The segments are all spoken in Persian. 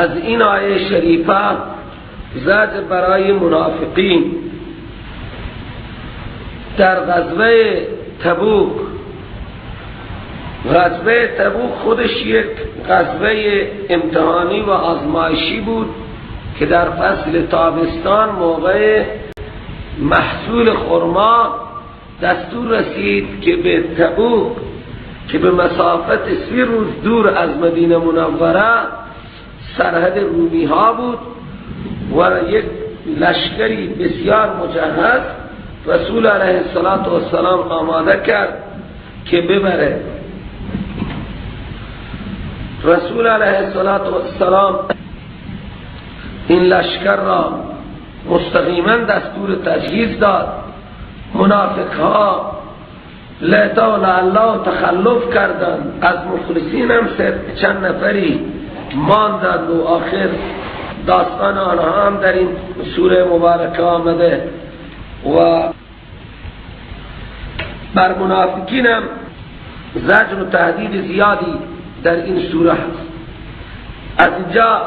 از این آیه شریفه زجر برای منافقین در غزوه تبوک. غزوه تبوک خودش یک غزوه امتحانی و آزمایشی بود که در فصل تابستان موقع محصول خرما دستور رسید که به تبوک که به مسافت 30 روز دور از مدینه منوره سرحد رومی ها بود و یک لشکری بسیار مجهز رسول علیه السلام آماده کرد که ببره. رسول علیه السلام این لشکر را مستقیما دستور تجهیز داد. منافق ها لیتا و لعلا تخلف کردند، از مخلصین هم چند نفری ماندند و آخر داستان آنها هم در این سوره مبارکه آمده و بر منافقین هم زجر و تهدید زیادی در این سوره هست. از اینجا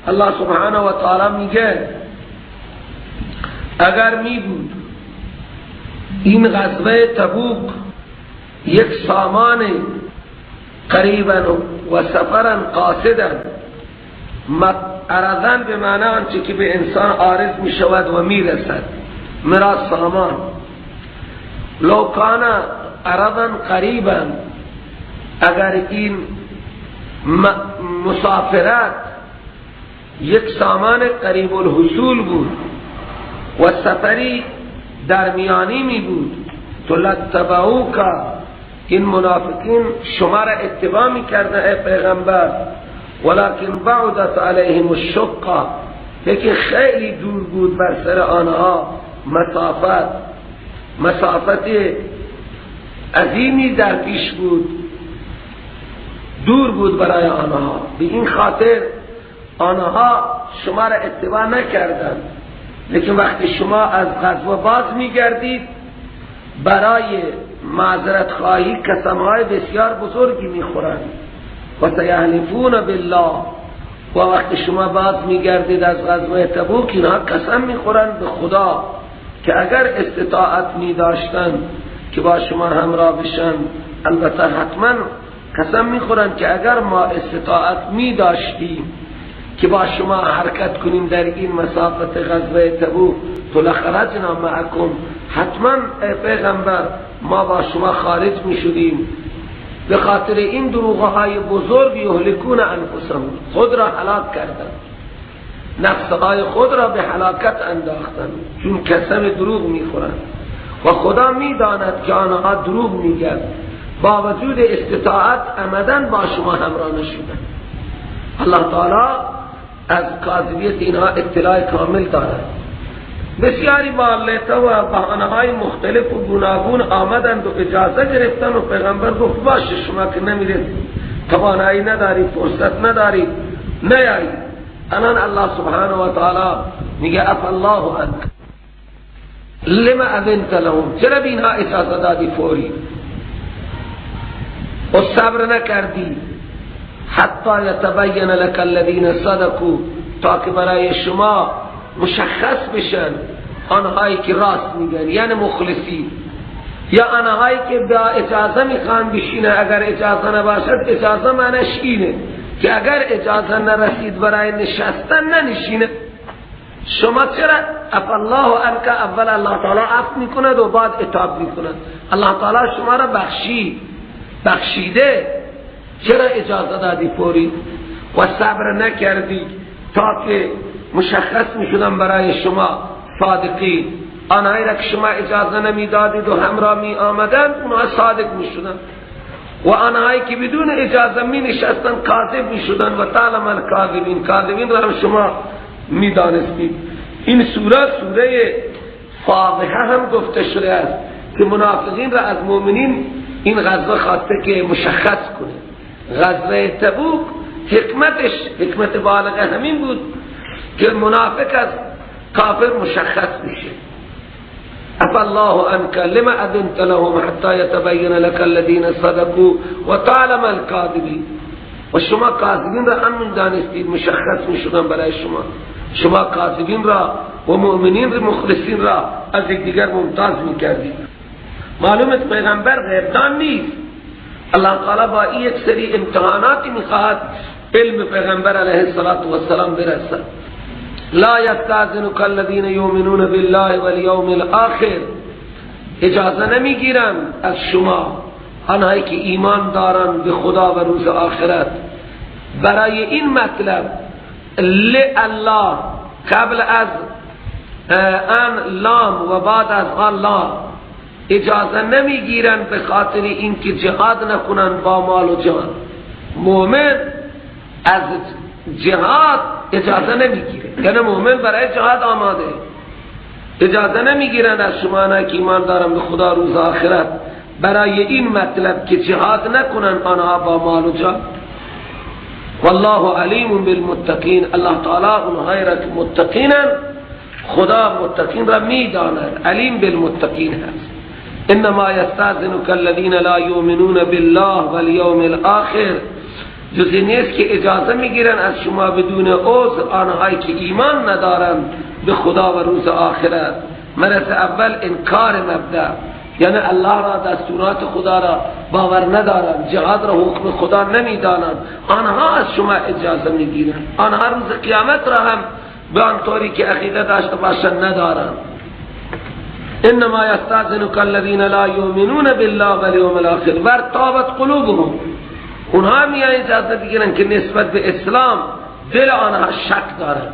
الله سبحانه و تعالی میگه اگر می بود این غزوه تبوک یک سامان قریبا و سفرا قاصدا، عرضاً به معنی آنچه که به انسان عارض می شود و می رسد، مراد سامان، لو کان عرضا قریبا، اگر این مسافرت یک سامان قریب الحصول بود و سفری درمیانی می بود، تو لتبعوک، این منافقین شما را اتباع می کردن ای پیغمبر، ولکن بعدت علیهم الشقه، لیکن خیلی دور بود بر سر آنها مسافت عظیمی در پیش بود، دور بود برای آنها، به این خاطر آنها شما را اتباع نکردند. لیکن وقتی شما از غزوه باز میگردید برای معذرت خواهی قسم‌های بسیار بزرگی میخورند و سیحلفون بالله، و وقتی شما باز میگردید از غزوه تبوک اینها قسم میخورند به خدا که اگر استطاعت میداشتند که با شما همراه بشن، البته حتما قسم میخورند که اگر ما استطاعت میداشتیم که با شما حرکت کنیم در این مسافت غزوه تبوک، تو لخرجنا معکم، حتما ای پیغمبر ما با شما خارج می شدیم. به خاطر این دروغهای بزرگ یهلکون انفسهم، خود را هلاک کردند، نفسهای خود را به هلاکت انداختند، چون قسم دروغ میخورند و خدا میداند که آنها دروغ میگن، با وجود استطاعت عمدن با شما همراه نشدند. الله تعالی از کاذبیت اینها اطلاع کامل دارد. بسیاری با لیتا و بهانه‌های مختلف و گوناگون آمدند و اجازه گرفتند و پیغمبر گفت باشه شما که نمیرید، توانایی نداری، فرصت نداری، نیایی. الان الله سبحانه و تعالی میگه عفا الله عنک لما اذنت لهم، چرا به اینها اجازه دادی فوری و صبر نکردی حتی یتبین لك الذین صدقوا، تا که برای شما مشخص بشن آنهایی که راست میگن، یعنی مخلصی، یا آنهایی که با اجازه میخوان بشینه، اگر اجازه نباشد اجازه معنیش اینه که اگر اجازه نرسید برای نشستن ننشینه. شما چرا عفا الله عنک، اول الله تعالی عفو میکند و بعد عتاب میکند. الله تعالی شما را بخشیده، چرا اجازه دادی فوری و صبر نکردی تا که مشخص میشدن برای شما صادقین؟ آنهایی را که شما اجازه نمیدادید و همراه می آمدند اونها صادق میشدن، و آنهایی که بدون اجازه می نشستن کاذب میشدن. و تعلم الکاذبین، کاذبین را هم شما میدانستید. این سوره سوره فاضحه هم گفته شده است که منافقین را از مؤمنین این غزوه خواسته که مشخص کنه. غزوه تبوک حکمتش، حکمت بالغه همین بود که منافق از کافر مشخص میشه. عفا الله عنك لما اذنت لهم حتى يتبين لك الذين صدقوا وتعلم الكاذبين. و شما کاذبین را هم میدانستید، مشخص میشدن برای شما. شما کاذبین را و مؤمنین را مخلصین را از یکدیگر ممتاز میکردید. معلومه پیغمبر غیبدان نیست. الله تعالی با یک سری امتحاناتی میخواهد علم پیغمبر علیه الصلاة والسلام برسد. لا یستأذنک الذین یؤمنون بالله والیوم الاخر، اجازه نمیگیرن از شما آنهایی که ایمان دارن به خدا و روز آخرت. برای این مطلب الله قبل از آن لام و بعد از آن لام اجازه نمیگیرن به خاطر اینکه جهاد نکنن با مال و جان. مؤمن از جهاد اجازه نمیگیره، یعنی مؤمن برای جهاد آماده. اجازه نمیگیرن از شما نه که ایمان دارن به خدا روز آخرت، برای این مطلب که جهاد نکنن آنها با مال و جان. والله علیم بالمتقین، الله تعالی اونهایی را که متقینن، خدا متقین را میداند، علیم بالمتقین هست. انما یستأذنک الذین لا یؤمنون بالله والیوم الاخر، جز نیست که اجازه میگیرن از شما بدون عذر آنهایی که ایمان ندارند به خدا و روز آخرت. مرز اول انکار مبدأ، یعنی الله را، دستورات خدا را باور ندارند، جهاد را حکم خدا نمیدانند، آنها از شما اجازه میگیرند. آنها روز قیامت را هم به آن طوری که عقیده داشته باشند ندارند. انما یستأذنک الذین لا یؤمنون بالله والیوم الاخر وارتابت قلوبهم، اونها می اجازه بگیرن که نسبت به اسلام دل آنها شک دارند،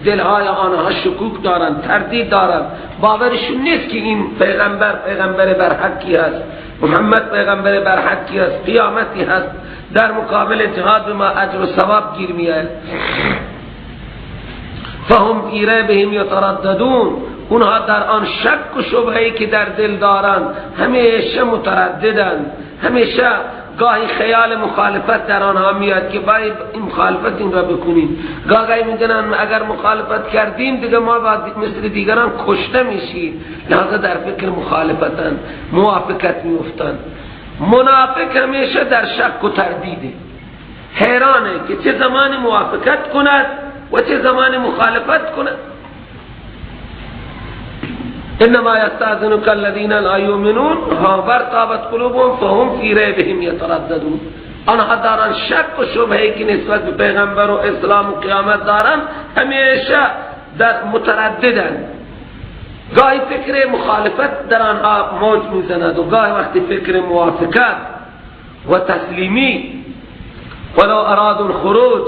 دلهای آنها شکوک دارند، تردید دارند، باورشون نیست که این پیغمبر پیغمبر برحقی هست، محمد پیغمبر برحقی هست، قیامتی هست، در مقابل جهاد به ما اجر و ثواب گیر میآید. فهم فی ریبهم یترددون، اونها در آن شک و شبهه‌ای که در دل دارند همیشه مترددند، همیشه گاهی خیال مخالفت در آنها میاد که باید این مخالفت این را بکنیم، گاهی میگن اگر مخالفت کردیم دیگه ما باید مثل دیگران کشته میشیم، لذا در فکر مخالفتن، موافقت میافتن. منافق همیشه در شک و تردیده، حیرانه که چه زمان موافقت کند و چه زمان مخالفت کند. انما یستأذنک الذین لا یؤمنون وارتابت قلوبهم فهم فی ریبهم یترددون، آنها دارن شک و شبهه‌ای که نسبت به پیغمبر و اسلام و قیامت دارن همیشه در مترددن، گاهی فکر مخالفت در آنها موج میزند و گاهی وقتی فکر موافقت و تسلیمی. ولو ارادوا الخروج،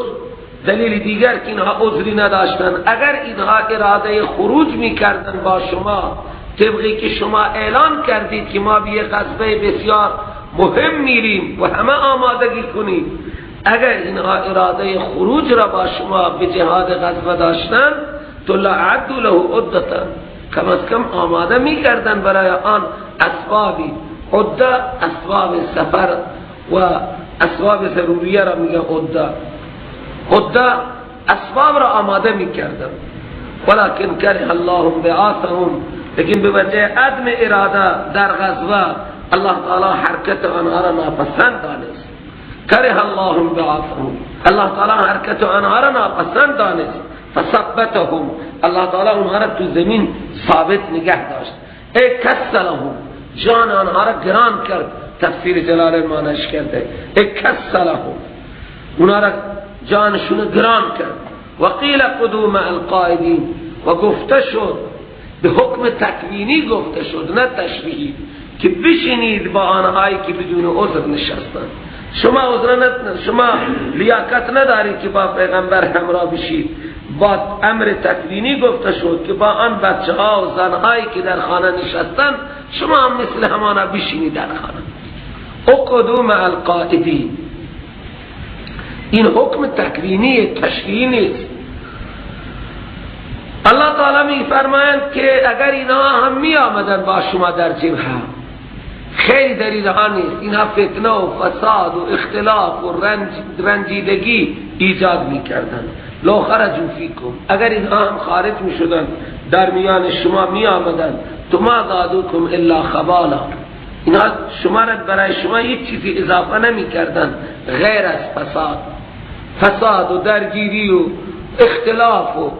دلیل دیگر که اینها عذری نداشتن، اگر اینها اراده خروج میکردن با شما طبقی که شما اعلان کردید که ما به یک غزوه بسیار مهم میریم و همه آمادگی کنید، اگر اینها اراده خروج را با شما به جهاد غزوه داشتن تو لعدوا له عدة، کم از کم آماده میکردن برای آن اسبابی. عده اسباب سفر و اسباب ضروریه را میگه عده، عده اسباب را آماده میکردن. ولکن کره الله بعاثهم، لیکن به وجه عدم اراده در غزوه الله تعالی حرکت آنها را ناپسند دانست. کره الله بعاثهم، الله تعالی حرکت آنها را ناپسند دانست. فثبتهم، الله تعالی آنها را تو زمین ثابت نگه داشت. ای کسلهم، جان آنها را گران کرد. تفسیر جلال معنیش کرده ای کسلهم، آنها را جانشون گران کرد. و قیل قدوا مع القاعدین، و گفته شد به حکم تکوینی گفته شد نه تشریحی، که بشینید با آنهایی که بدون عذر نشستند. شما عذر شما لیاقت ندارید که با پیغمبر همراه بشید. با امر تکوینی گفته شد که با آن بچه ها و زنهایی که در خانه نشستند شما هم مثل همانا بشینید در خانه. اقعدوا مع القاعدین، این حکم تکوینی تشریعی نیست. الله تعالی می فرمایند که اگر اینها هم می آمدن با شما در جبهه، خیلی در اینها نیست، اینها فتنه و فساد و اختلاف و رنجیدگی ایجاد می کردن. لو خرجوا فیکم، اگر اینها هم خارج می شدن در میان شما می آمدن، تو ما زادوکم الا خبالا، اینا شما را برای شما هیچ چیزی اضافه نمی کردن غیر از فساد، فساد و درگیری و اختلاف و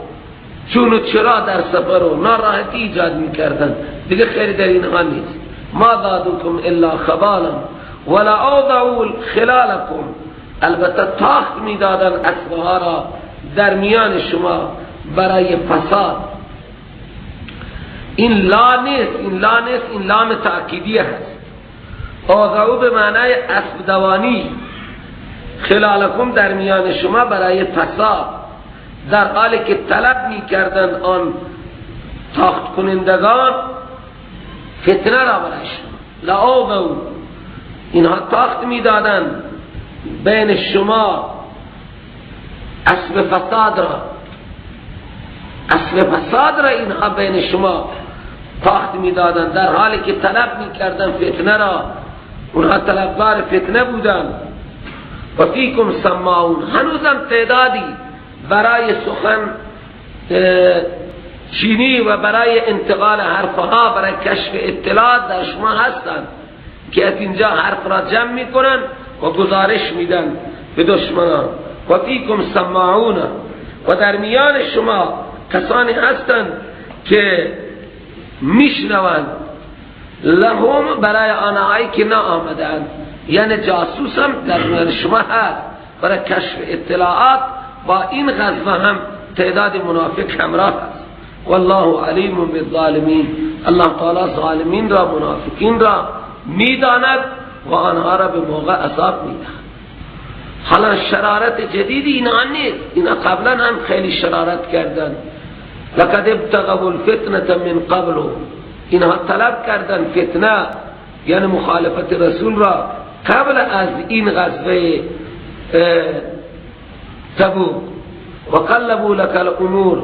چون و چرا در سفر و ناراحتی ایجاد می کردن، دیگه خیلی در اینها نیست. ما زادوکم الا خبالا ولا اوضعوا خلالکم، البته تاخت می دادن اسبها را در میان شما برای فساد. این لا نیست، این لا نیست، این لام تأکیدیه هست. اوضعوا به معنای اسب دوانی، خلالکم در میان شما برای فساد، در حالی که طلب می کردن آن تاخت کنندگان فتنه را برای شما. لأوضعوا، اینها تاخت می دادن بین شما اسب فساد را، اسب فساد را اینها بین شما تاخت می دادن، در حالی که طلب می کردن فتنه را، اونها طلبگار فتنه بودن. و فیکم سماعون، هنوزم تعدادی برای سخن چینی و برای انتقال حرفها، برای کشف اطلاعات در شما هستند که از اینجا حرف را جمع میکنن و گزارش میدن به دشمنان. و فیکم سماعون، و در میان شما کسانی هستند که میشنوند، لهم برای آنهایی که نآمدند، یعنی جاسوس هم در میان شما هست برای کشف اطلاعات. با این غزوه هم تعداد منافق همراه است. والله علیم بالظالمین، الله تعالی ظالمین را، منافقین را میداند و آنها را به موقع عذاب میدهد. حالا شرارت جدیدی اینا نیست، اینا قبلا هم خیلی شرارت کردن. لقد ابتغوا الفتنة من قبل، اینها طلب کردن فتنه، یعنی مخالفت رسول را قبل از این غزوه تبوک. و قلبوا لك الامور،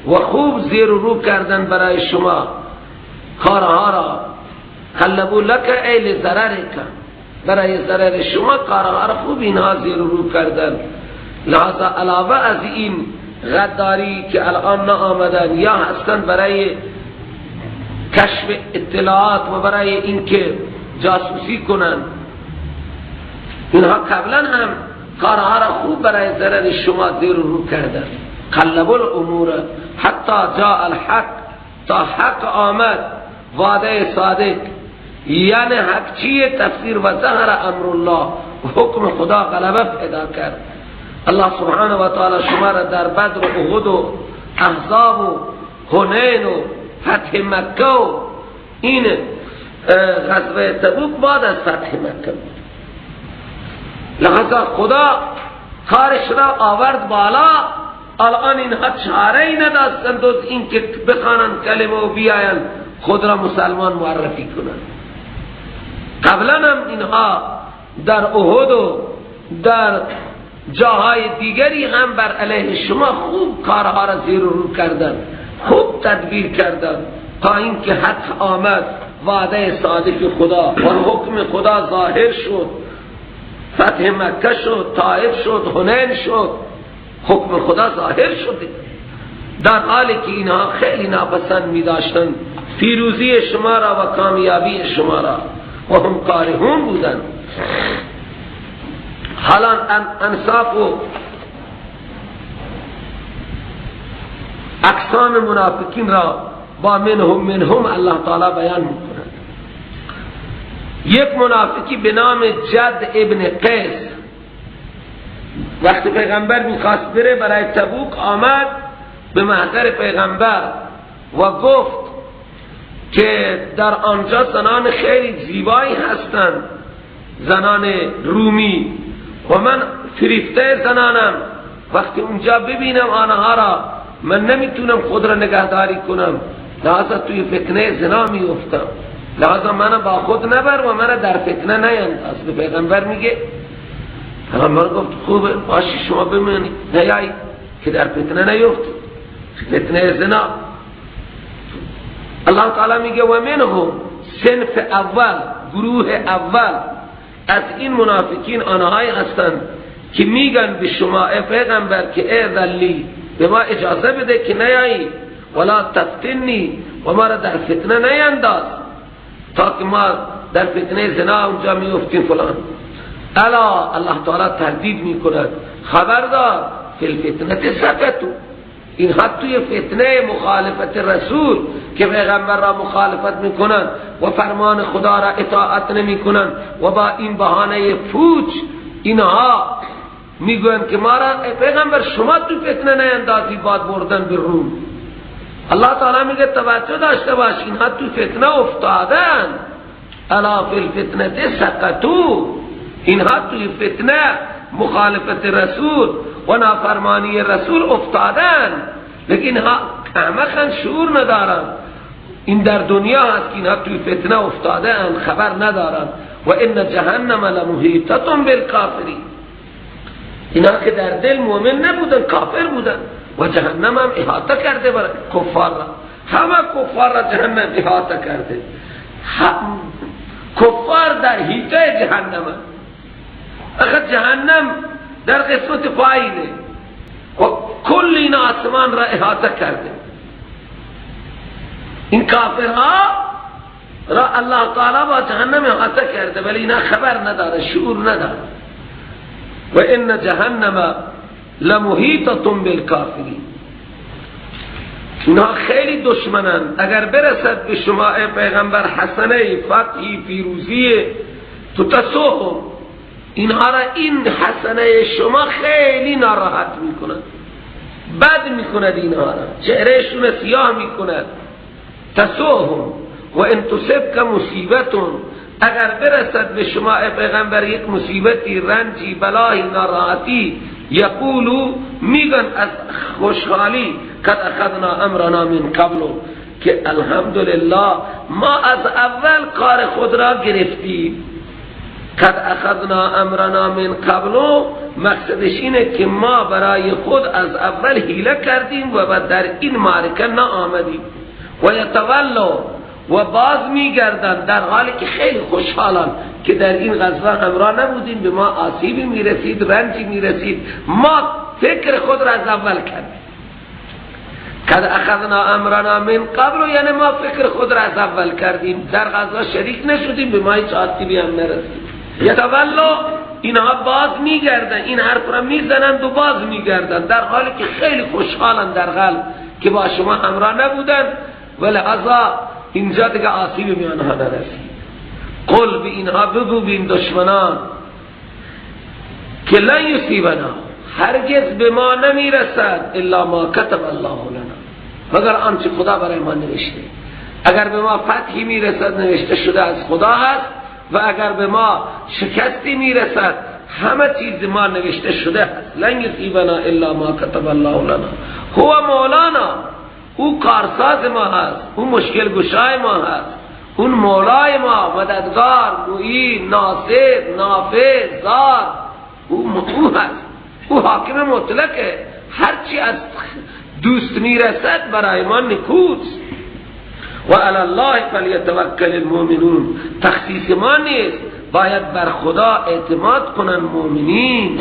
و خوب زیر و رو کردن برای شما کارها را. قلبوا لك ای لضررک، برای ضرر شما کارها را خوب اینها زیر و رو کردن. لہذا علاوه از این غداری که الان نآمدن یا هستن برای کشف اطلاعات و برای اینکه جاسوسی کنن، اینها قبلا هم کارها را خوب برای ضرر شما زیر و رو کردن. قلبوا الامور حتی جاء الحق، تا حق آمد، وعده صادق، یعنی حق چیه؟ تفسیر و ظهر امر الله، حکم خدا غلبه پیدا کرد. الله سبحانه و تعالی شما را در بدر و احد و احزاب و حنین و فتح مکه و این غزوه تبوک بعد از فتح مکه بود. لذا خدا کارش را آورد بالا. الان اینها چاره ای نداشتند جز این که بخوانند کلمه و بیایند خود را مسلمان معرفی کنند. قبلا هم اینها در احد و در جاهای دیگری هم بر علیه شما خوب کارها را زیر و رو کردند، خوب تدبیر کردند تا اینکه حق آمد، وعده صادق خدا و حکم خدا ظاهر شد، فتح مکه شد، طائف شد، حنین شد، حکم خدا ظاهر شد. در حالی که اینها خیلی ناپسند می داشتند پیروزی شما را و کامیابی شما را و هم کارهون بودند. حالا انصاف و اقسام منافقین را با منهم منهم الله تعالی بیان میکند. یک منافقی به نام جد ابن قیس وقتی پیغمبر میخواست بره برای تبوک آمد به محضر پیغمبر و گفت که در آنجا زنان خیلی زیبایی هستند، زنان رومی، و من فریفته زنانم، وقتی اونجا ببینم آنها را من نمیتونم خود را نگهداری کنم، لحاظا توی فتنه زنا میافتم، لحاظا من با خود نبر و من در فتنه نینداز. به پیغمبر میگه، پیغمبر گفت خوبه باشی شما بمونی نیایی که در فتنه نیفتی، فتنه زنا. الله تعالی میگه و منهم، صنف اول، گروه اول از این منافقین آنهایی هستند که میگن به شما ای پیغمبر که ای ذلی، به ما اجازه بده که نیایی، ولا تفتنی، و ما را در فتنه نینداز تا که ما در فتنه زنا اونجا میفتیم فلان. الا، الله تعالی تهدید میکند، خبردار، فی الفتنه سقطوا، اینها توی فتنه مخالفت رسول که پیغمبر را مخالفت میکنن و فرمان خدا را اطاعت نمیکنن و با این بهانه پوچ اینها میگوین که ما را پیغمبر شما تو فتنه نیندازی باد بردن به روم. الله تعالی میگه توجه داشته باش، اینها تو فتنه افتادن. الا فی الفتنه سقطوا، اینها توی فتنه مخالفت رسول و نافرمانی رسول افتادن، لیکن اینها احمقن، شعور ندارن. این در دنیا هست که اینها توی فتنه افتادن، خبر ندارن. و ان جهنم لمحیطه بالکافرین، اینها که در دل مؤمن نبودن، کافر بودن و جهنم هم احاطه کرده بر کفار را. همه کفار را جهنم احاطه کرده. کفار در حیطه جهنم. اخر جهنم در قسمت پایینه و کل این آسمان را احاطه کرده. این کافرها را الله تعالی با جهنم احاطه کرده، ولی اینا خبر نداره، شعور نداره. و ان جهنم لمحیطه بالکافرین، اینها خیلی دشمنن. اگر برسد به شما ای پیغمبر حسنه، فتحی، پیروزی، تو تسوهم، اینها را این حسنه شما خیلی ناراحت میکند، بد میکند، اینها را چهرهشون سیاه میکند. تسوهم و ان تصبک مصیبتون، اگر برسد به شما ای پیغمبر یک مصیبتی، رنجی، بلایی، ناراحتی، یقولو، میگن از خوشحالی، قد اخذنا امرنا من قبل، که الحمدلله ما از اول کار خود را گرفتیم. قد اخذنا امرنا من قبل، مقصدش اینه که ما برای خود از اول حیله کردیم و در این معرکه نآمدیم. و یتولوا، و باز میگردن در حالی که خیلی خوشحالن که در این غزوه همراه نبودیم، به ما آسیبی میرسید، رنجی میرسید، ما فکر خود را از اول کردیم. قد اخذنا امرنا من قبل، یعنی ما فکر خود را از اول کردیم، در غزوه شریک نشدیم، به ما هیچ آسیبی هم نرسید. یتولوا، اینها باز میگردن، این حرف را میزنند و باز میگردن در حالی که خیلی خوشحالن در قلب که با شما همراه نبودن، ولی ازا اینجا دیگه آسیب به آنها نرسید. قل، به اینها بگو، به این دشمنان که لن یصیبنا، هرگز به ما نمیرسد، الا ما کتب الله لنا، مگر آنچه خدا برای ما نوشته. اگر به ما فتحی میرسد نوشته شده از خدا هست، و اگر به ما شکستی میرسد همه چیز ما نوشته شده هست. لن یصیبنا الا ما کتب الله لنا هو مولانا، او کارساز ما هست، او مشکل گشای ما هست، اون مولای ما، مددگار، معین، ناصر، نافذ، زار، او هست، او حاکم مطلقه. هرچی از دوست میرسد برای ما نکوست. و علی الله فلیتوکل المؤمنون، تخصیص ما نیست، باید بر خدا اعتماد کنن مؤمنین.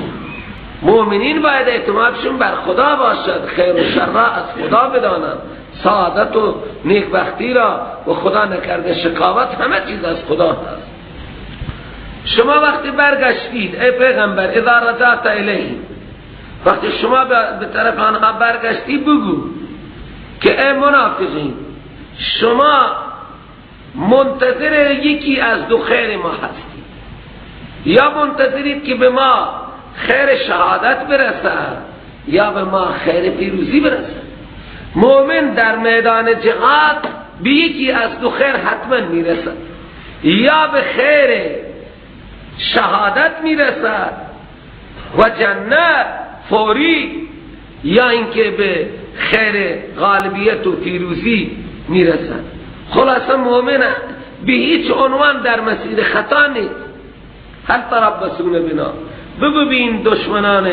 مؤمنین باید اعتمادشون بر خدا باشد، خیر و شر را از خدا بدانند، سعادت و نیکبختی را و خدا نکرده شقاوت، همه چیز از خدا هست. شما وقتی برگشتید ای پیغمبر، اذا رجعت الیهم، وقتی شما به طرف آنها برگشتی بگو که ای منافقین، شما منتظر یکی از دو خیر ما هستید، یا منتظرید که به ما خیر شهادت برسد یا به ما خیر پیروزی برسد. مؤمن در میدان جهاد به یکی از دو خیر حتما میرسد، یا به خیر شهادت میرسد و جنت فوری، یا اینکه به خیر غالبیت و پیروزی میرسد. خلاصه مؤمن به هیچ عنوان در مسیر خطا نیست. هل تربصون بنا، بگو به این دشمنان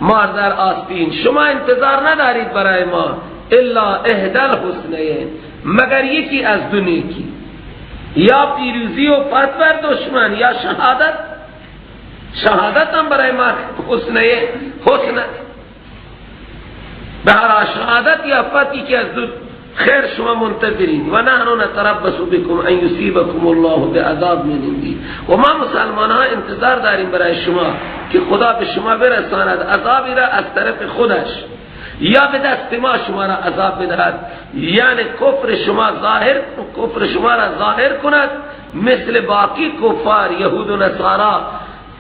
مار در آستین، شما انتظار ندارید برای ما الا احدى الحسنین، مگر یکی از دو نیکی، یا پیروزی و فتح بر دشمن یا شهادت. شهادت هم برای ما حسنه، حسنه به هر شهادت یا فتحی که از دو خیر شما منتظرید. و نحن نتربص بكم ان یصیبکم الله بعذاب من عنده، و ما مسلمان ها انتظار داریم برای شما که خدا به شما برساند عذابی را از طرف خودش یا به دست ما شما را عذاب بدهد، یعنی کفر شما ظاهر، کفر شما را ظاهر کند مثل باقی کفار یهود و نصارا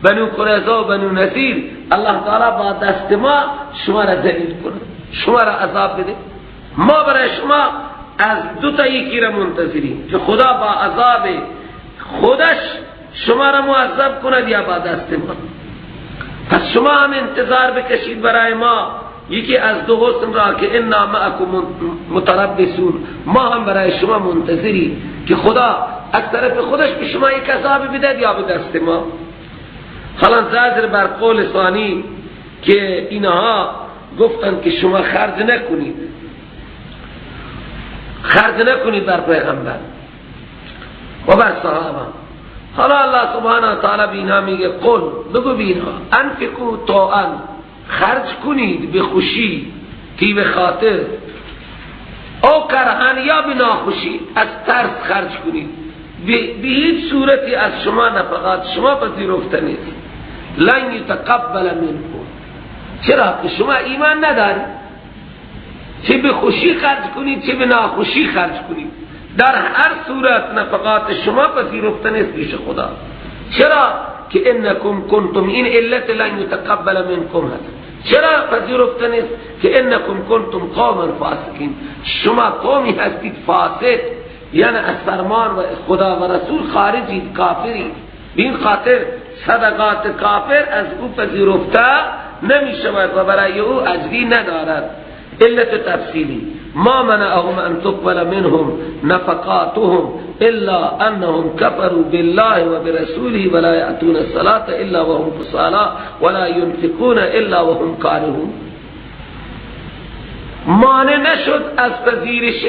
بنو قریظه و بنو نضیر. الله تعالی با دست ما شما را ذلیل کند، شما را عذاب بده. ما برای شما از دو تا یکی را منتظریم که خدا با عذاب خودش شما را معذب کند یا با دست ما. پس شما هم انتظار بکشید برای ما یکی از دو حسن را که انا معکم متربصون، ما هم برای شما منتظریم که خدا از طرف خودش به شما یک عذاب بدهد یا به دست ما. حالا زجر بر قول ثانی که اینها گفتند که شما خرج نکنید، خرج نکنید بر پیغمبر و بر صحابه. حالا الله سبحانه و تعالی به اینها میگه قل، بگو به اینها انفقوا طوعا، خرج کنید به خوشی، طیب خاطر، او کرهن یا به ناخوشی، از ترس خرج کنید، به هیچ صورتی از شما نفقات شما پذیرفته نیست. لن یتقبل منکم، چرا که شما ایمان ندارید. چه به خوشی خرج کنید چه به ناخوشی خرج کنید، در هر صورت نفقات شما پذیرفته نیست پیش خدا. چرا که انکم کنتم، این علت لن یتقبل منکم هست. چرا پذیرفته نیست؟ که انکم کنتم قوما فاسقین، شما قومی هستید فاسق، یعنی از فرمان و خدا و رسول خارجید، کافرید. این خاطر صدقات کافر از او پذیرفته نمی شود و برای او اجری ندارد. علت تفصیلی ما منعهم ان تقبل منهم نفقاتهم الا انهم كفروا بالله وبرسوله ولا يأتون الصلاة الا وهم كسالى ولا ينفقون الا وهم كارهون. مانع نشد از پذیرش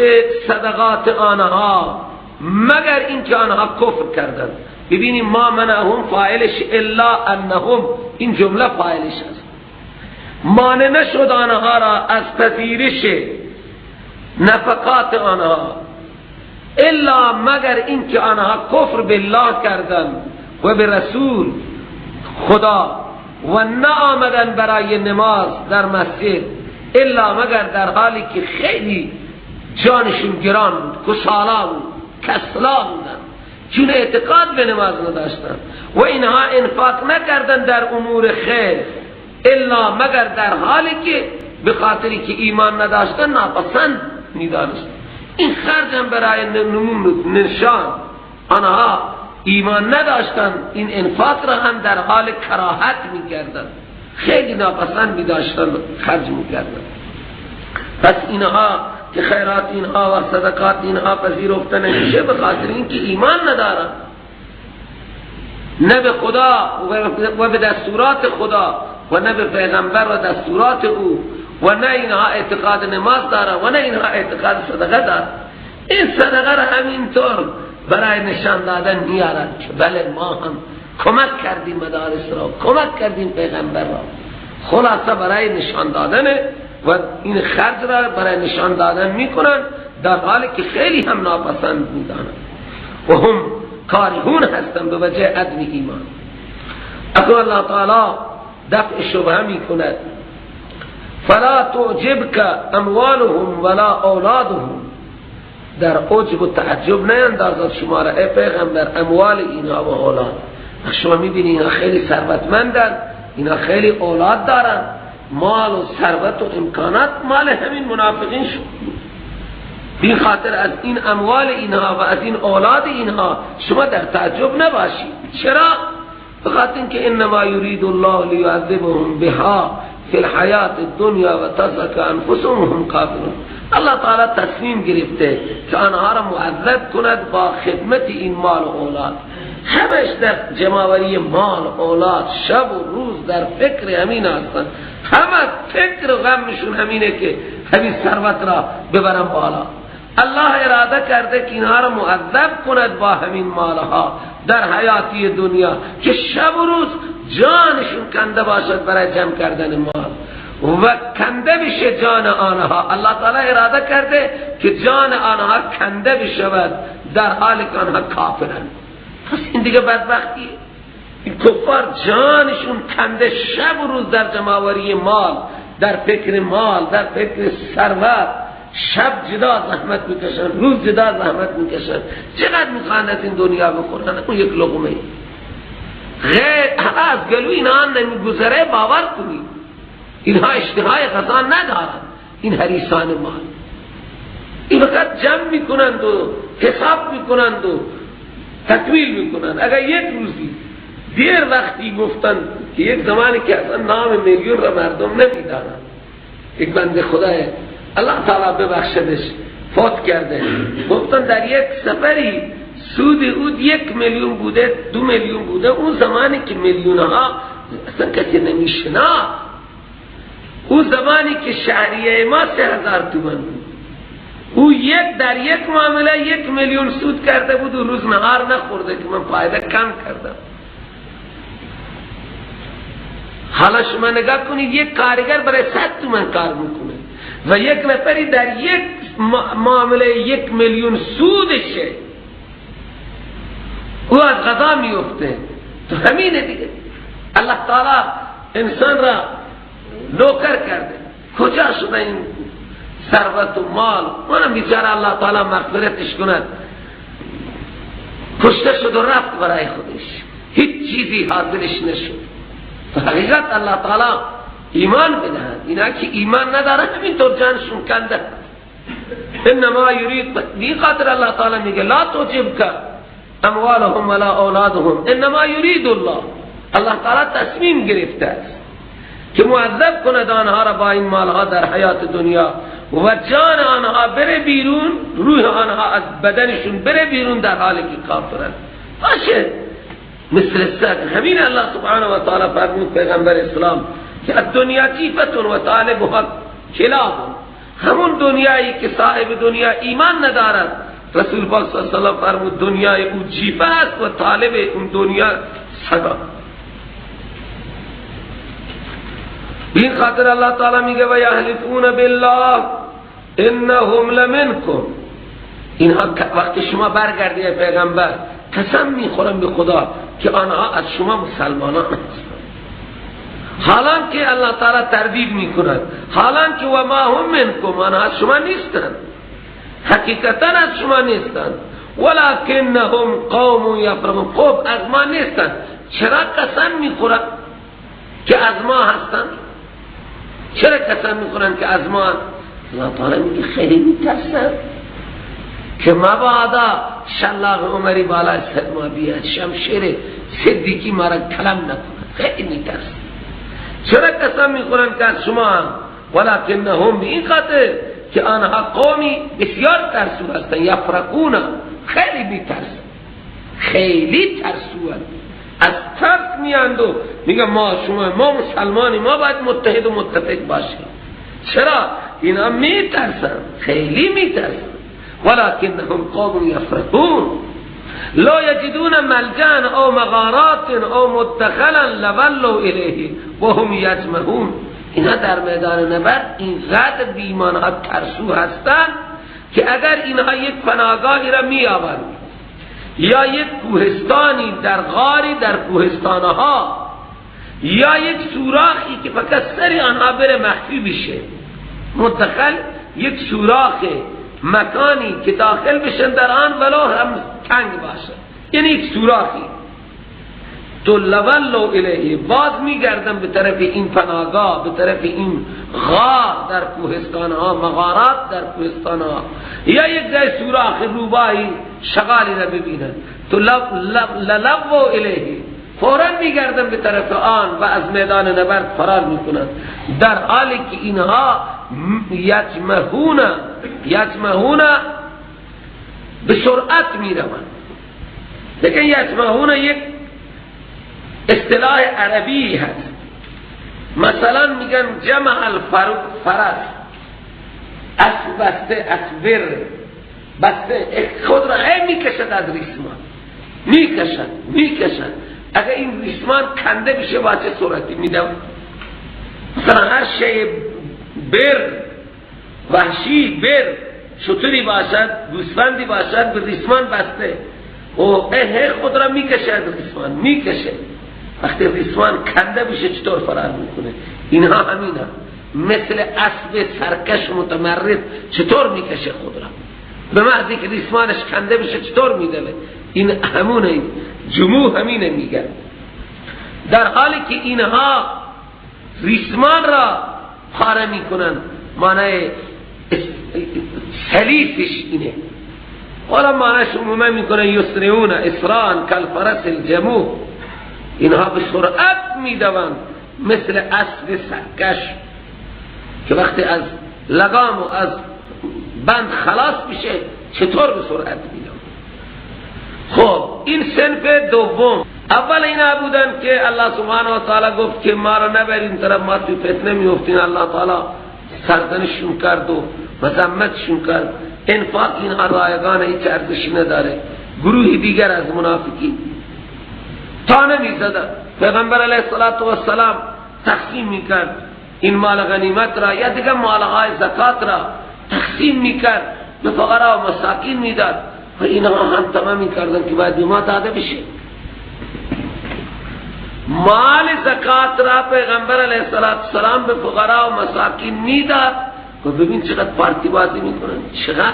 صدقات آنها مگر اینکه آنها کفر کردند. ببینیم ما منعهم فاعلش الا انهم، این جمله فاعلش است. مانع نشد آنها را از پذیرش نفقات آنها الا مگر اینکه آنها کفر بالله کردند و به رسول خدا و نه آمدن برای نماز در مسجد الا مگر در حالی که خیلی جانشون گران بود، کسالا بود، کسلا بودند، چون اعتقاد به نماز نداشتند و اینها انفاق نکردند در امور خیر الا مگر در حالی که به خاطری که ایمان نداشتن ناپسند میدانست. این خرج هم برای نمون نشان آنها ایمان نداشتن، این انفاق را هم در حال کراهت میکردن، خیلی ناپسند میداشتن خرج میکردن. پس اینها که خیرات اینها و صدقات اینها پذیرفته نمیشه به خاطر اینکه ایمان ندارن، نه به خدا و به دستورات خدا و نه به پیغمبر و دستورات او و نه اینها اعتقاد نماز دارن و نه اینها اعتقاد صدقه دارن. این صدقه را همینطور برای نشان دادن میارن که بله ما هم کمک کردیم مدارس را، کمک کردیم پیغمبر را. خلاصه برای نشان دادن و این خرج را برای نشان دادن میکنن در حالی که خیلی هم ناپسند میدانند و هم کارهون هستند به وجه عدم ایمان. اکنون الله تعالی دفع شبهه میکند. فلا تعجبک اموالهم ولا اولادهم، در عجب و تعجب نیندازد شما را ای پیغمبر اموال اینها و اولاد. شما میبینی اینا خیلی ثروتمندن، اینا خیلی اولاد دارن، مال و ثروت و امکانات مال همین منافقین شد. این خاطر از این اموال اینها و از این اولاد اینها شما در تعجب نباشید. چرا؟ بخاطر اینکه انما یرید الله لیعذبهم بها فی الحیات الدنیا و تزهق انفسهم وهم کافرون. الله تعالی تصمیم گرفته که آنها را معذب کند با خدمت این مال و اولاد. همش در جمع‌آوری مال اولاد شب و روز در فکر همین هستند، همه فکر و غمشون همینه که همین ثروت را ببرن بالا. الله اراده کرده که اینها را معذب کند با همین مالها در حیاتی دنیا که شب و روز جانشون کنده باشد برای جمع کردن مال و کنده بشه جان آنها. الله تعالی اراده کرده که جان آنها کنده بشود در حالی که آنها کافرند. پس این دیگه بدبختیه. این کفار جانشون کنده، شب و روز در جمع‌آوری مال، در فکر مال، در فکر ثروت، شب جدا زحمت میکشن، روز جدا زحمت میکشن. چقدر میخوان از این دنیا بخورن؟ اون یک لقمه غیر از گلوی اینها نمیگذره. باور کنید اینها اشتهای غذا ندارن، این حریصان مال، این فقط جمع میکنند و حساب میکنند و تکمیل میکنند. اگر یک روزی دیر وقتی گفتن که یک زمانی که اصلا نام میلیون را مردم نمیدانند، یک بنده خدای الله تعالی ببخشدش فوت کرده، گفتن در یک سفری سود او 1 میلیون بوده، 2 میلیون بوده. اون زمانی که میلیون ها اصلا کسی نمیشنا، اون زمانی که شهریه ما 3000 تومان بود، او یک در یک معامله 1 میلیون سود کرده بود و روز نهار نخورده که من فایده کم کردم. حالا شما نگاه کنید، یک کارگر برای 100 تومان کار میکنه و یک نفری در یک معامله 1 میلیون سودشه، او از غذا میفته. تو همینه دیگه. الله تعالی انسان را نوکر کرده. کجا شده این ثروت و مال؟ اونم بیچاره الله تعالی مغفرتش کند، کشته شد و رفت برای خودش، هیچ چیزی حاصلش نشد. حقیقت الله تعالی ایمان بدهد، اینا که ایمان ندارن همینطور جانشون کنده. انما یرید بی خاطر الله تعالی میگه لا تعجبک اموالهم ولا اولادهم انما یرید الله. الله تعالی تصمیم گرفته است که معذب کند آنها را با این مالها در حیات دنیا و جان آنها بره بیرون، روح آنها از بدنشون بره بیرون در حالی که کافرند. باشه مثل سگ. همین الله سبحانه و تعالی فرمود پیغمبر اسلام که دنیا جیفتون و طالبها کلاب. همون دنیایی که صاحب دنیا ایمان ندارد، رسول پاک صلی الله علیه و سلم فرمود دنیای او جیفه است و طالب اون دنیا سگا. این خاطر الله تعالی میگه و یحلفون بالله انهم لمنکم. اینها وقتی شما برگردی پیغمبر، قسم میخورم به خدا که آنها از شما مسلمانان هستند. حالان که الله تعالی تردید میکند، حالان که و ما هم منکم، آنها از شما نیستند، حقیقتا از شما نیستند، ولکنهم قوم یفرقون. خب از ما نیستند، چرا قسم میخورند که از ما هستند؟ چرا قسم میخورند که از ما؟ الله تعالی میگه خیلی میترسند که مبادا شلاق عمری بالای سر ما بیاد، شمشیر صدیقی ما را کلم نکند. خیلی میترسند. چرا قسم میخورند که از شما هم؟ ولکنهم، به این خاطر که آنها قومی بسیار ترسو هستند، یفرقون، خیلی میترسند، خیلی ترسو هستند، از ترس میاند و میگه ما شما، ما مسلمانی، ما باید متحد و متفق باشیم. چرا؟ اینا میترسن، خیلی میترسن. ولکنهم قوم یفرقون لا یجدون ملجأ او مغارات او مدخلا لولوا الیه وهم یجمعون. اینا در میدان نبرد اینقدر بیمانها ترسو هستند که اگر اینها یک پناهگاهی را می‌یابند یا یک کوهستانی در غاری در کوهستانها یا یک سوراخی که فقط سر آنها بره مخفی بشه، مدخل یک سوراخ مکانی که داخل بشن در آن ولو هم تنگ باشه، یعنی یک سوراخی، تو لولو الیه، باز میگردن به طرف این پناهگاه، به طرف این غار در کوهستانها، مغارات در کوهستانها، یا یک جای سوراخ روباهی شغالی را ببینن، تو لولو الیه، فوراً میگردن به طرف آن و از میدان نبرد فرار میکنن، در حالی که اینها یجمعون به سرعت میروند. لیکن یجمعون یک اصطلاح عربی هست. مثلا میگن جمع الفرس، اسب بسته، اسب بسته، خود را میکشد از ریسمان، میکشد. اگر این ریسمان کنده بشه با چه سرعتی میدم؟ مثلا هر شی بر وحشی، بر شتری باشد، گوسفندی باشد، به ریسمان بسته و اه خود را میکشه از ریسمان، میکشه. وقتی ریسمان کنده بشه چطور فرار میکنه؟ اینها همین هم مثل اسب سرکش متمرد چطور میکشه خود را، به محضی که ریسمانش کنده بشه چطور میدوه. این همونه، جموع همینه میگن. در حالی که اینها ریسمان را پاره میکنن، معنی سلیسش اینه. حالا معنیش عموما میکنه یسرعون اسران کالفرس الجموع، اینها به سرعت میدوند مثل اسب سرکش که وقتی از لگام و از بند خلاص میشه چطور به سرعت میدوند. خب این صنف دوم. اول اینا بودن که الله سبحانه و تعالی گفت که ما را نبرین طرف، ما توی فتنه میفتین. الله تعالی سرزنشون کرد و مذمتشون کرد. انفاق اینها رایگان، هیچ ارزشی نداره. گروه دیگر از منافقین تا نمیزدن. پیغمبر علیه الصلاة والسلام تقسیم میکرد این مال غنیمت را یا دیگر مالهای زکات را تقسیم میکرد، به فقرا و مساکین میداد و اینها هم تمام میکردن که باید به ما داده بشه. مال زکات را پیغمبر علیه السلام به فقرا و مساکین میداد و ببین چقدر پارتی بازی میکنن، چقدر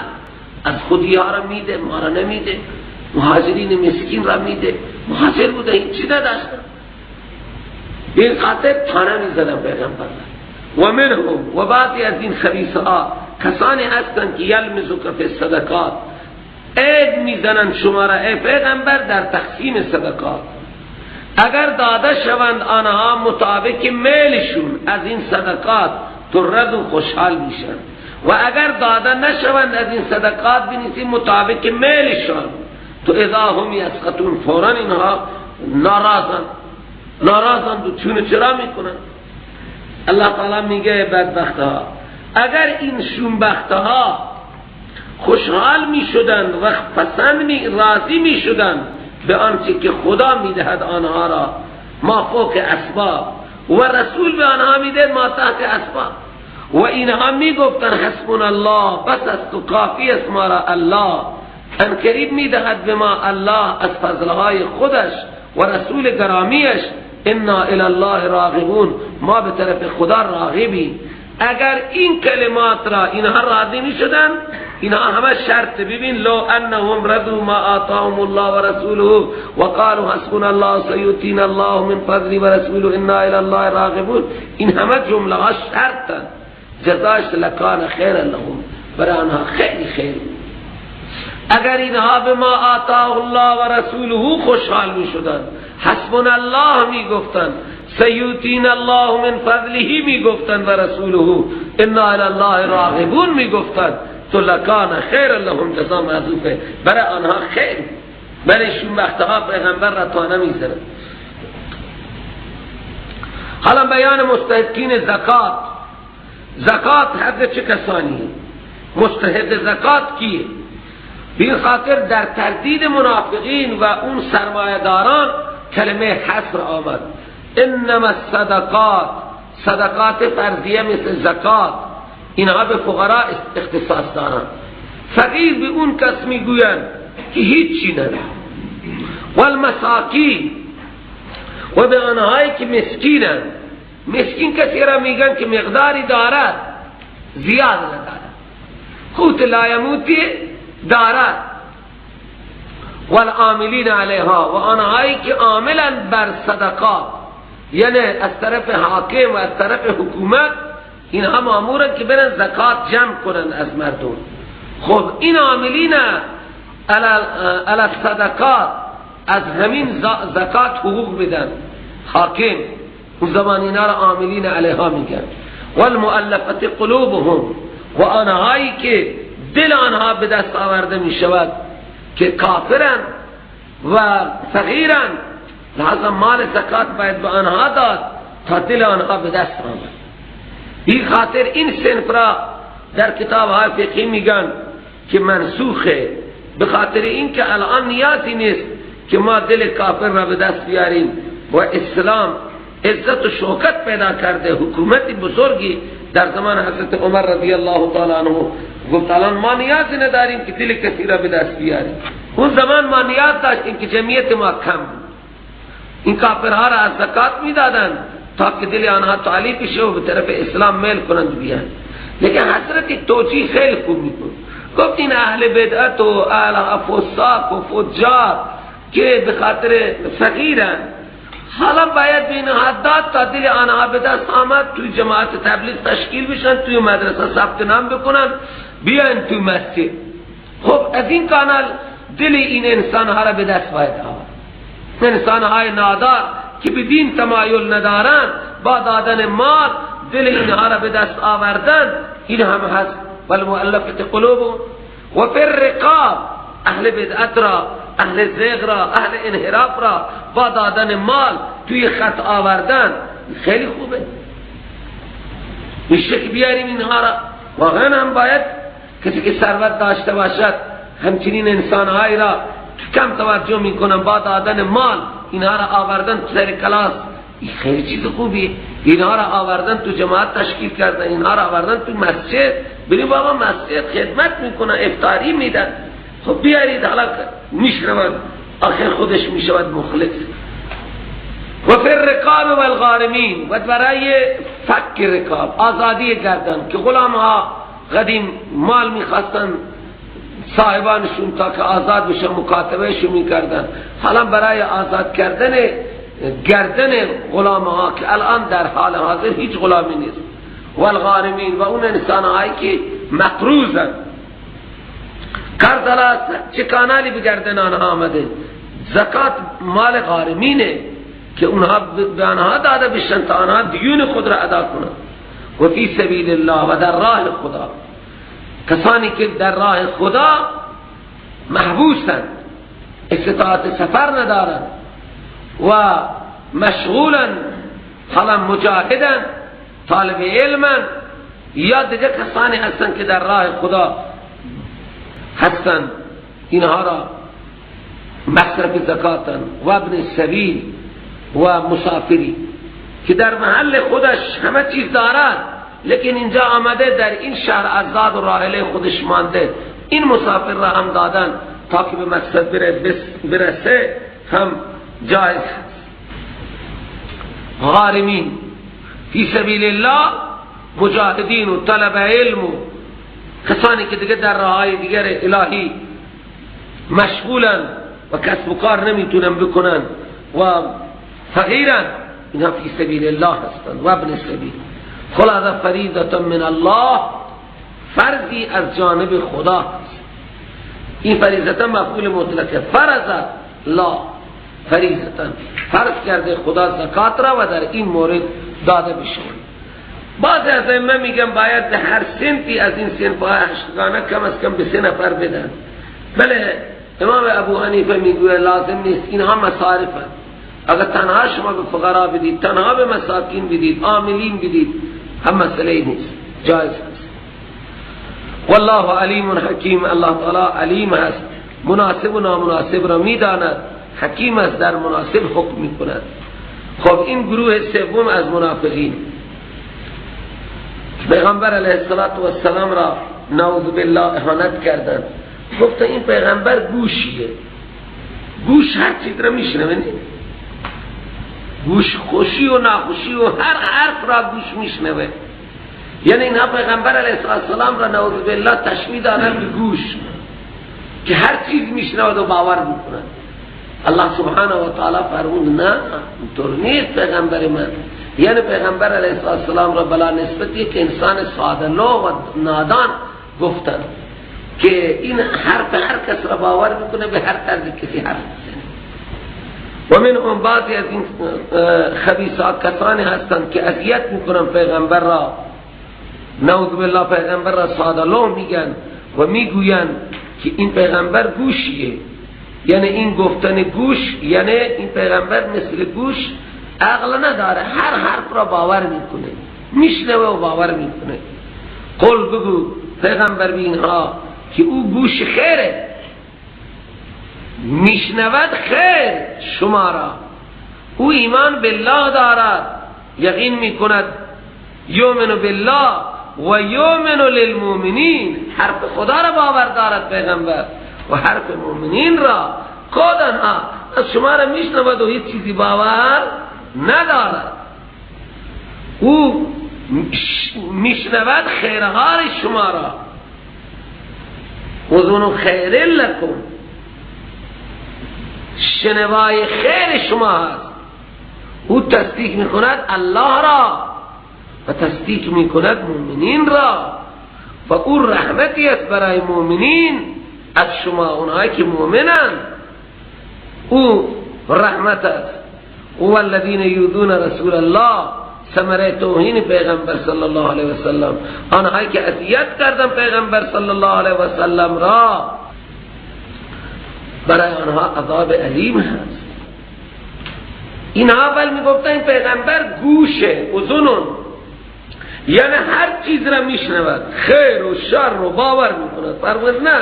از خودی ها را میده، ما را نمیده، مهاجرین مسکین را میده. مهاجر بوده هیچی نداشتن، به این خاطر تانه میزدن پیغمبر. و منهم، و بعضی از این خبیث ها کسانی هستند که یلمزک فی الصدقات، عیب میزنند شما را ای پیغمبر در تقسیم صدقات. اگر داده شوند آنها مطابق میلشون از این صدقات تو رد و خوشحال میشن، و اگر داده نشوند از این صدقات بنیسی مطابق میلشان تو اذا هم یسخطون، فوراً اینها ناراضن، ناراضن و چون چرا میکنن. الله تعالی میگه بدبختها اگر این شومبختها خوشحال میشدند و پسند می راضی میشدند به آنچه که خدا میدهد آنها را، ما فوق اسباب، و رسول به آنها میده ما تحت اسباب، و اینها میگفتن حسبنا الله، بس است و کافی است ما را الله، ان قریب میدهد به ما الله از فضلهای خودش و رسول گرامیش، انا الی الله راغبون، ما به طرف خدا راغبیم. اگر این کلمات را اینها راضی میشدن، اینها همه شرط. ببین لو انهم رضوا ما آتاهم الله ورسوله وقالوا حسبنا الله سیؤتینا الله من فضله ورسوله انا الی الله راغبون، این همه جمله ها شرطن. جزاش لکان خیر لهم، برای آنها خیلی خیر. اگر اینها به ما آتاه الله و رسوله خوشحال می شدن، حسبنا الله می گفتن، سیؤتینا الله من فضله می گفتن و رسوله انا الی الله راغبون می گفتن، تو لکان خیر لهم، جزا محذوفه، برای آنها خیر. برای شومبختها پیغمبر را تانه می زنن. حالا بیان مستحقین زکات. زکات حق چه کسانی؟ مستحق زکات کیه؟ به خاطر در تردید منافقین و اون سرمایه داران کلمه حصر آمد. انما الصدقات، صدقات فرضیه مثل زکات، اینها به فقراء اختصاص دارن. فقیر به اون کس میگویند که هیچی نداره، والمساکین، و به آنهایی که مسکینند. مسکین کسی را میگن که مقداری دارد، زیاد ندارد، قوت لایموتی دارد. والعاملین علیها، و آنهایی که عاملند بر صدقات، یعنی از طرف حاکم و از طرف حکومت اینها مامورند که برن زکات جمع کنند از مردم. خب این عاملین علی الصدقات از همین زکات حقوق بدن حاکم، اون زمان اینا را عاملین علیها میگن. والمؤلفة قلوبهم، و آنهایی که دل آنها به دست آورده می شود که کافرن و فقیرن، لحظه مال زکات باید به آنها داد تا دل آنها به دست آمد. این خاطر این صنف را در کتاب های فقهی میگن که منسوخه، به خاطر این که الان نیازی نیست که ما دل کافر را به دست بیاریم و اسلام عزت و شوکت پیدا کرده، حکومت بزرگی در زمان حضرت عمر رضی الله تعالی عنہ. گفت الان ما نیاز نداریم که دل کسی را به دست بیاریم. اون زمان ما نیاز داشتیم که جمعیت ما کم بود، این کافرها را از زکات میدادن تا که دل آنها تعالی بشه و به طرف اسلام میل کنند بیان. لیکن حضرت توجیه خیلی خوب میکنه، گفت این اهل بدعت و اهل فساق و فجار که به خاطر فقیرن، حالا باید به اینها داد تا دل آنها به دست آمد، توی جماعت تبلیغ تشکیل بشن، توی مدرسه ثبت نام بکنن، بیان توی مسجد. خب از این کانال دل این انسانها را به دست باید آورد. انسانهای نادار که به دین تمایل ندارن، با دادن مال دل اینها را به دست آوردن، این هم هست. والمؤلفة قلوبهم و فی الرقاب، اهل بدعت را، اهل زیغ را، اهل انحراف را با دادن مال توی خط آوردن خیلی خوبه. میشه که بیاریم اینها را. واقعا هم باید کسی که ثروت داشته باشد همچنین انسانهایی را کم توجه میکنن، با دادن مال اینها را آوردن تو سر کلاس، این خیلی چیز خوبیه. اینها را آوردن تو جماعت تشکیل کردن، اینها را آوردن تو مسجد، بریم بابا مسجد خدمت میکنن، افطاری میدن. خب بیارید، حالا میشنود، آخر خودش میشود مخلص. و فی الرقاب والغارمین، و برای فک رقاب، آزادی گردن، که غلام ها قدیم مال میخواستن صاحبانشون تا که آزاد بشه مکاتبهشون میکردن. حالا برای آزاد کردن گردن غلام ها که الان در حال حاضر هیچ غلامی نیست، والغارمین، و اون انسان هایی که مقروضن، قرض چه کانالی به گردن آنها آمده، زکات مال غارمینه که اونها به آنها داده بشن تا آنها دیون خود را ادا کنند. و فی سبیل الله، و در راه خدا، کسانی که در راه خدا محبوسند، استطاعت سفر ندارند و مشغولن، حالا مجاهدن، طالب علمن، یا دیگه کسانی هستند که در راه خدا هستند، اینها را مصرف زکاتن. و ابن سبیل و مسافری که در محل خودش همه چیز دارد، لیکن اینجا آمده در این شهر آزاد و راحله خودش مانده، این مسافر را هم دادن تا که به مقصد برسه هم جایز هست. غارمین، فی سبیل الله، مجاهدین و طلب علم و کسانی که دیگه در راههای دیگر الهی مشغولن و کسب و کار نمیتونن بکنن و فقیرن، اینها فی سبیل الله هستند. و ابن سبیل. خلاص فریضة من الله، فرضی از جانب خدا هست. این فریضة مفعول مطلقه، فرض لا فریضة، فرض کرده خدا زکات را و در این مورد داده بشه. بعضی از ائمه میگن باید به هر صنفی از این صنف‌های هشتگانه کم از کم به 3 نفر بدن. بله امام ابو حنیفه میگوید لازم نیست، اینها مصارفن. اگر تنها شما به فقرا بدید، تنها به مساکین بدید، عاملین بدید، هم مسئله نیست، جایز هست. والله علیم حکیم، الله تعالی علیم هست، مناسب و نامناسب را میداند، حکیم است، در مناسب حکم میکند. خب این گروه سوم از منافقین، پیغمبر علیه السلام را نعوذ بالله اهانت کردند. گفت این پیغمبر گوشیه، گوش هر چیز را میشنوه، گوش خوشی و ناخوشی و هر حرف را گوش میشنوه. یعنی اینها پیغمبر علیه السلام را نعوذ بالله تشبیه دادن به گوش که هر چیز میشنود و باور میکند. الله سبحانه و تعالی فرمود نه، اینطور نیست پیغمبر من. یعنی پیغمبر علیه السلام را بلا نسبت یک انسان ساده لوح و نادان گفتن که این حرف هر کس را باور میکنه، به هر طرز کسی حرف میزنه. و من اون بعضی از این خبیثات کسانی هستند که اذیت میکنن پیغمبر را، نعوذ بالله پیغمبر را ساده لوح میگن و میگوین که این پیغمبر گوشیه. یعنی این گفتن گوش، یعنی این پیغمبر مثل گوش عقل نداره، هر حرف را باور میکنه، میشنوه و باور میکنه. قل، بگو پیغمبر به اینها که او گوش خیره، میشنود خیر شما را او ایمان بالله دارد، یقین میکند، یؤمن بالله و یؤمن للمؤمنین، حرف خدا را باور دارد پیغمبر و حرف مؤمنین را. خود آنها از شما را میشنود و هیچ چیزی باور ندارد. او میشنود خیرهای شما را، اذن خیر لکم، شنوای خیر شما هست. او تصدیق میکند الله را و تصدیق میکند مؤمنین را، و او رحمتی است برای مؤمنین از شما، اونهایی که مؤمنند او رحمت است. او الذین یؤذون رسول الله، ثمره توهین پیغمبر صلی الله علیه وسلم، آنهایی که اذیت کردن پیغمبر صلی الله علیه وسلم را، برای آنها عذاب الیم هست. اینها اول میگفتن این پیغمبر گوشه، اذنون، یعنی هر چیز را میشنود، خیر و شر رو باور میکند. فرمود نه،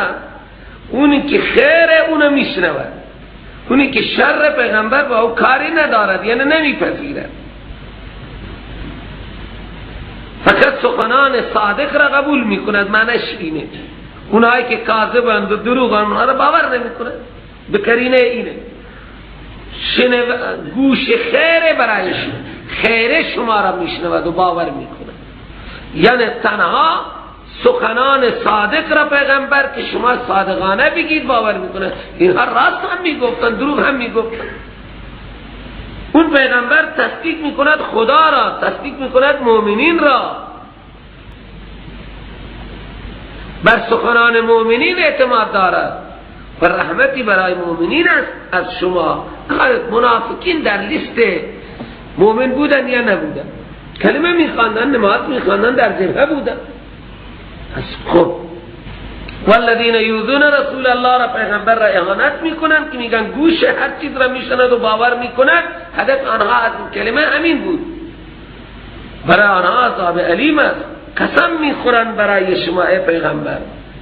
اونی که خیره اونو میشنود، اونی که شر پیغمبر با او کاری ندارد، یعنی نمیپذیرد. فقط سخنان صادق را قبول میکند. معنیش اینه اونایی که کاذبند و دروغند اونها را باور نمیکند. به کرینه اینه گوش خیر برایش، خیر شما را میشنود و باور میکند. یعنی تنها سخنان صادق را پیغمبر که شما صادقانه بگید باور میکنه. اینها راست هم میگفتن، دروغ هم میگفتن. اون پیغمبر تصدیق میکند خدا را، تصدیق میکند مؤمنین را، بر سخنان مؤمنین اعتماد دارد و رحمتی برای مؤمنین است از شما. منافقین در لیست مؤمن بودن یا نبودن؟ کلمه میخواندن، نماز میخواندن، در جبهه بودن. از خب والذین یؤذون رسول الله را پیغمبر را اهانت میکنند که میگن گوش هر چیز را میشند و باور میکنند. هدف آنها از این کلمه همین بود. برای آنها عذاب الیم است. قسم میخورند برای شما ای پیغمبر.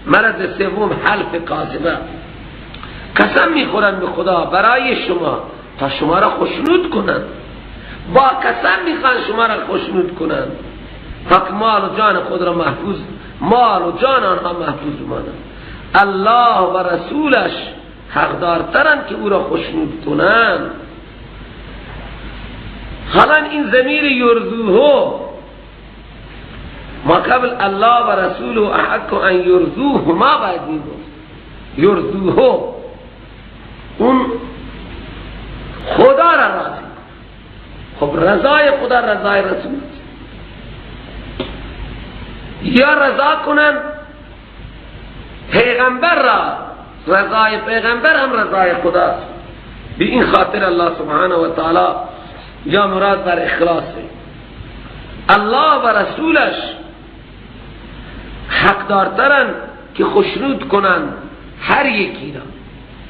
مرض سوم حلف کاذبه. قسم میخورند به خدا برای شما تا شما را خوشنود کنند. با قسم میخوان شما را خوشنود کنند تا که مال و جان خود را محفوظ، مال و جان آنها محفوظ مانند. الله و رسولش حقدارترند که او را خوشنود کنند. حالا این ضمیر یرضوه ما قبل الله و رسوله احق ان یرضوه ما باید میگفت یرضوه، اون خدا را راضی. خب رضای خدا رضای رسول، یا رضا کنن پیغمبر را، رضای پیغمبر هم رضای خداست. به این خاطر الله سبحانه و تعالی یا مراد بر اخلاص الله و رسولش حقدارترن که خوشنود کنن هر یکی را،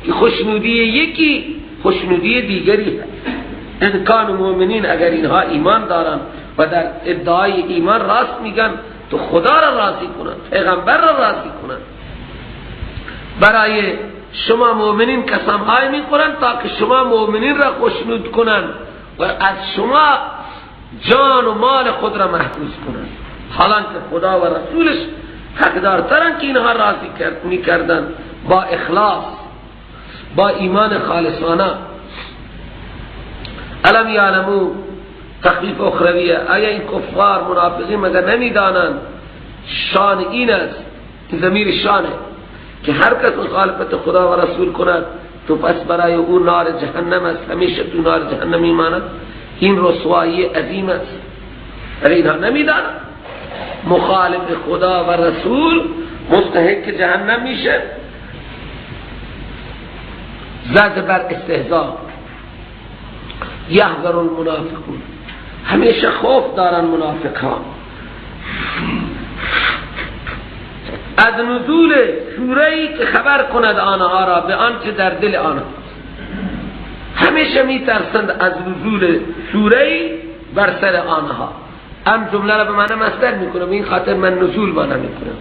که خوشنودی یکی خوشنودی دیگری هست. ان کانوا مؤمنین، اگر اینها ایمان دارن و در ادعای ایمان راست میگن تو خدا را راضی کنن، پیغمبر را راضی کنن. برای شما مؤمنین قسم های میخورن تا که شما مؤمنین را خوشنود کنن و از شما جان و مال خود را محفوظ کنن. حالانکه خدا و رسولش حقدارترن که اینها راضی میکردن با اخلاص، با ایمان خالصانه. الم یعلمو تخفیف اخرویه، آیا این کفار منافقین مگر نمیدانند شان این است، این ضمیر شانه که هر کس مخالفت خدا و رسول کند تو پس برای او نار جهنم است، همیشه تو نار جهنم میماند. این رسوایی عظیم است. ولی اینها نمیدانند مخالف خدا و رسول مستحق جهنم میشه. زد بر استهزاء، یحذر المنافقون، همیشه خوف دارن منافق ها از نزول سوره‌ای که خبر کند آنها را به آنچه در دل آنها. همیشه میترسند از نزول سوره‌ای بر سر آنها. ام جمله را به معنی مصدر میکنم، این خاطر من نزول بانا میکنم.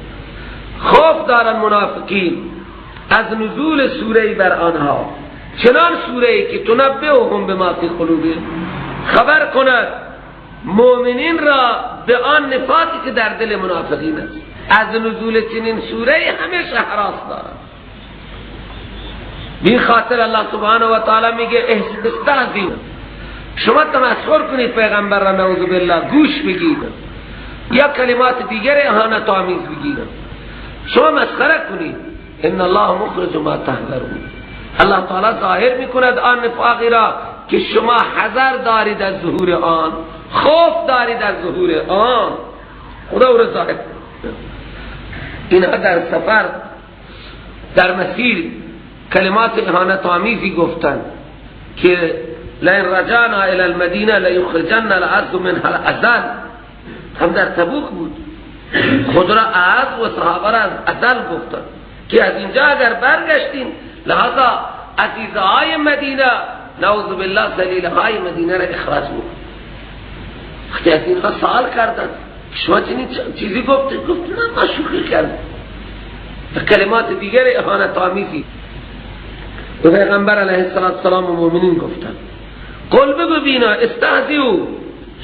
خوف دارن منافقین از نزول سوره‌ای بر آنها چنان سوره ای که تنبئهم بما فی قلوبهم، خبر کند مؤمنین را به آن نفاقی که در دل منافقین است. از نزول چنین سوره همیشه هراس دارند. بی خاطر الله سبحانه و تعالی میگه استهزئوا، شما تمسخر کنید پیغمبر را، نعوذ بالله، گوش بگید یا کلمات دیگر اهانت آمیز بگید، شما مسخره کنید. ان الله مخرج ما تحذرون، الله تعالی ظاهر میکند آن نفاقی را که شما حذر دارید از ظهور آن، خوف دارید از ظهور آن، خدا او را ظاهر. اینها در سفر، در مسیر کلمات اهانت آمیزی گفتند که لئن رجعنا الی المدینه لیخرجن العز منها الاذل. هم در تبوک بود، خود را اعز و صحابه را از اذل گفتند که از اینجا اگر برگشتیم، لہذا عزیزهای مدینه نعوذ بالله ذلیلهای مدینه را اخراج میکنند. وقتی از اینها سوال کردند شما چنین چیزی گفت، گفت نه ما شوخی کردیم. کلمات دیگر اهانت آمیزی به پیغمبر علیه السلام و مؤمنین گفتند. قل بگو بینا استهزئوا،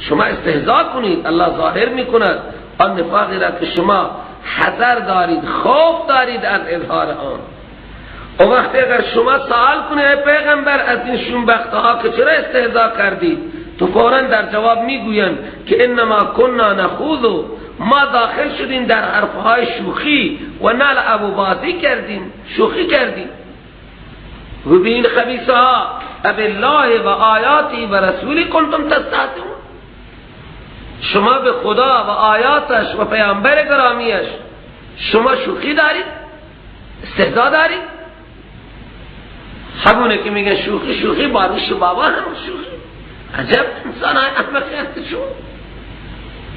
شما استهزا کنید، الله ظاهر میکند آن نفاقی را که شما حذر دارید، خوف دارید از اظهار آن. و وقتی اگر شما سوال کنید ای پیغمبر از این شومبختها که چرا استهزا کردید، تو فوراً در جواب میگویند که انما کنا نخوض، ما داخل شدیم در حرفهای شوخی و نلعب و بازی کردیم، شوخی کردیم. و بین خبیثه ها ابالله و آیاتی و رسولی کنتم تستهزئون، شما به خدا و آیاتش و پیامبر گرامیش شما شوخی دارید، استهزا دارید. همونه که میگن شوخی شوخی، باروش بابا هم شوخی. عجب انسان های احمقی هست. شما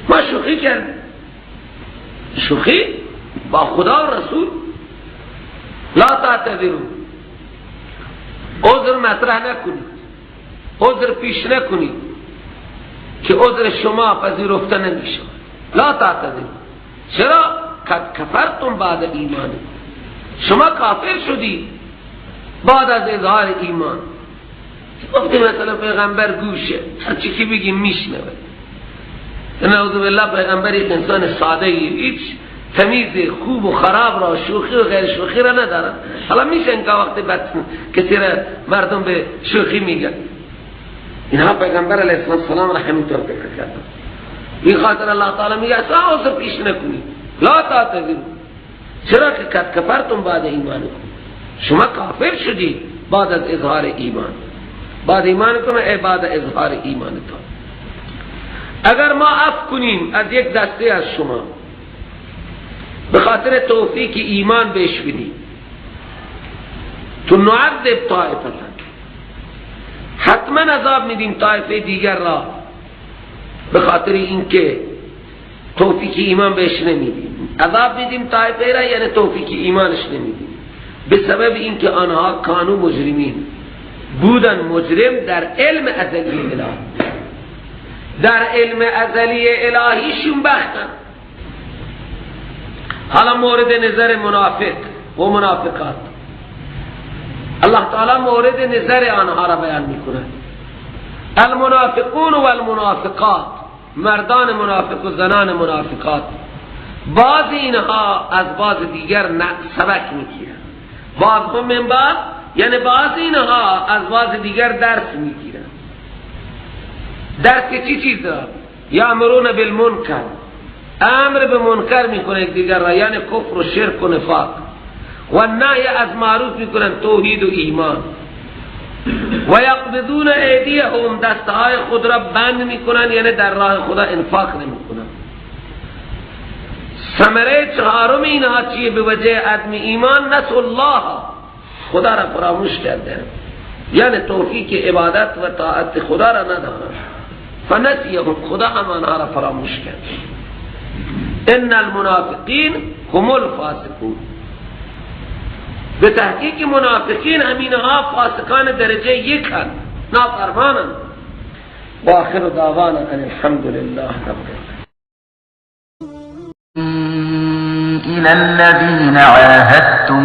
ما شوخی کردیم، شوخی با خدا و رسول. لا تعتذروا، عذر مطرح نکنید، عذر پیش نکنید که عذر شما پذیرفته نمیشه. لا تعتذروا، چرا؟ کفرتم بعد ایمان، شما کافر شدید بعد از اظهار ایمان. گفتی مثلا پیغمبر گوشه، هرچی که بگیم میشنوه. نعوذ بالله پیغمبر یک انسان ساده ای، هیچ تمیز خوب و خراب را، شوخی و غیر شوخی را ندارن. حالا میشه اینکه وقتی بد کسی را مردم به شوخی میگن. اینها پیغمبر علیه السلام را همینطور فکر کردن. این خاطر الله تعالی میگه اصلا عذر پیش نکنید، لا تعتذروا، چرا که کفرتم بعد ایمانکم، شما کافر شدید بعد از اظهار ایمان. بعد ایمانکم ای بعد اظهار ایمانتان. اگر ما عفو کنیم از یک دسته از شما به خاطر توفیق ایمان بهش بدیم، تو نعذب طائفه، حتما عذاب میدیم طایفه دیگر را به خاطر اینکه توفیق ایمان بهش نمیدیم. عذاب میدیم طایفه را، یعنی توفیق ایمانش نمیدیم، به سبب اینکه آنها کانو مجرمین بودن. مجرم در علم ازلی الهی، در علم ازلی الهی شومبختن. حالا مورد نظر منافق و منافقات، الله تعالی مورد نظر آنها را بیان میکند. المنافقون والمنافقات، مردان منافق و زنان منافقات، بعض اینها از بعض دیگر سبک میگیرند. بعض هم من بعض، یعنی بعض اینها از بعض دیگر درس میگیرند. درس چی چیز را؟ یامرون بالمنکر، امر به منکر میکنه دیگر را، یعنی کفر و شرک و نفاق، و نهی از معروف میکنن، توحید و ایمان. و یقبضون ایدیهم، دستهای خود را بند میکنن، یعنی در راه خدا انفاق نمیکنن. ثمره چهارم اینها چیه؟ به وجه عدم ایمان، نسوا الله، خدا را فراموش کرده، یعنی توفیق عبادت و طاعت خدا را ندارن. فنسیهم، خدا هم آنها را فراموش کرده. ان المنافقین هم الفاسقون، به تحقیق منافقین همینها فاسقان درجه یک هستند، نافرمانند. و آخر دعوانا ان الحمد لله رب العالمین. إلى الذين عاهدتم